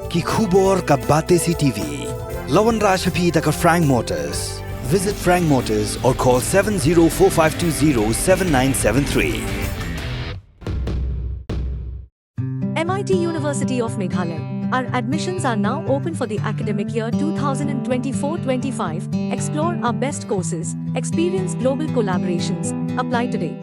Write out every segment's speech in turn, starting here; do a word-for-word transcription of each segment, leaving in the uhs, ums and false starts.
Ki khubor ka Batesi T V. La wanrah sha phi da ka Frank Motors. Visit Frank Motors or call seven zero four five two zero seven nine seven three. M I T University of Meghalaya. Our admissions are now open for the academic year two thousand twenty-four twenty-five. Explore our best courses, experience global collaborations. Apply today.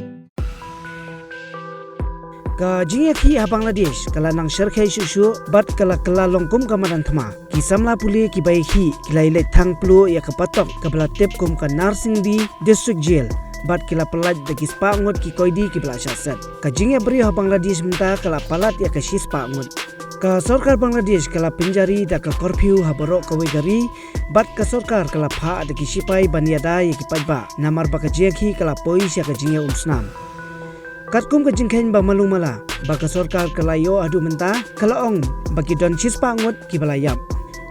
Ka jingïakhih ha Bangladesh ka la nang shyrkhei shuh shuh bad ka la kylla long kum ka madan thma. Ki samla pule kiba ïakhih ki la ïaleit thang pluh ïa ka patok kaba la tip kum ka Narsingdi District Jail bad ki la pyllait da ki spah ngut ki koidi kiba la shah set. Ka jingïabriew ha Bangladesh mynta ka la palat ïa ka shispah ngut. Ka sorkar Bangladesh ka la pynjari da ka curfew ha baroh kawei ka ri bad ka sorkar ka la phah da ki shipai ban ïada ïa ki paidbah namar ba ka jingïakhih ka la poi sha ka jingïaumsnam. Katkum ka jingkheiñ ba malu mala ba ka sorkar ka la ïoh haduh mynta, ka la ong ba ki don shispah ngut kiba la ïap.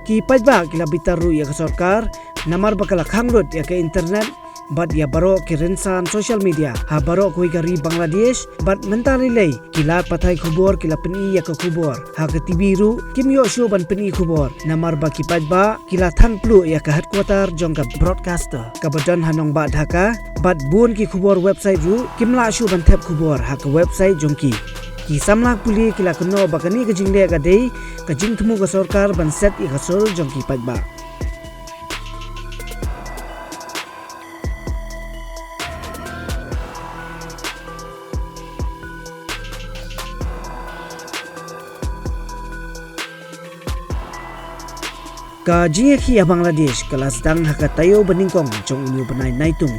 Ki paidbah ki la bitar ruh ïa ka sorkar namar ba ka la khang lut ïa ka internet bad ïa baroh ki rynsan social media ha baroh kawei ka ri Bangladesh bad mynta lei lei ki lad pathai khubor ki la pyni ïa ka khubor ha ka T V ruh kim ïoh shuh ban pyni khubor namar ba ki paidbah ki la thang pluh ïa ka headquarter jong ka broadcaster kaba don ha nongbah Dhaka bad bun ki khubor website ruh kim lah shuh ban thep khubor ha ka website jong ki. Ki samla pule ki la kynnoh ba kane ka jingleh ka dei ka jingthmu ka sorkar ban set ïa ka sur jong ki paidbah. Ka jingïakhih ha Bangladesh ka la sdang ha ka taïew ba nyngkong jong une u bnai Naitung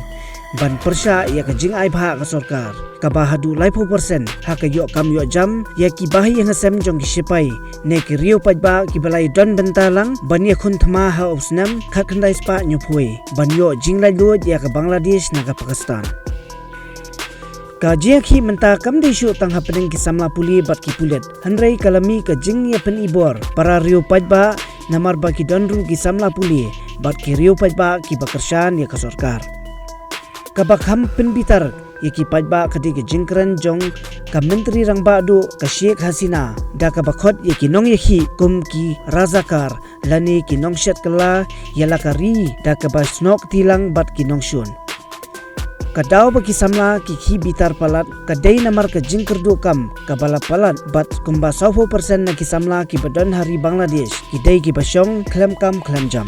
ban pyrshah ïa ka jingai bhah ka sorkar kaba haduh laiphew percent ha ka ïoh kam ïoh jam ïa ki bahaïing hasem jong ki shipai ne ki riew paidbah kiba la ïadon bynta lang ban ïakhun thma ha u snem khatkhyndai spah hynñiewphew wei ban ïoh jinglaitluid ïa ka Bangladesh na ka Pakistan. Ka jingïakhih mynta kam dei shuh tang hapdeng ki samla pule bad ki pulit, hynrei ka la mih ka jingïapynibor para riew paidbah namar ba ki don ruh ki samla pule bad ki riew paidbah kiba kyrshan ïa ka sorkar. Kaba kham pynbitar ïa ki paidbah ka dei ka jingkren jong ka Myntri Rangbah Duh ka Sheikh Hasina da kaba khot ïa ki nongïakhih kum ki Razakar lane ki nongshet kylla ïa la ka ri da kaba snoh kti lang bad ki nongshun. Ka daw ba ki samla ki khih bitar palat ka dei namar ka jingkyrduh kam kaba la palat bad kumba sawphew percent na ki samla kiba don ha ri Bangladesh ki dei kiba shong khlem kam khlem jam.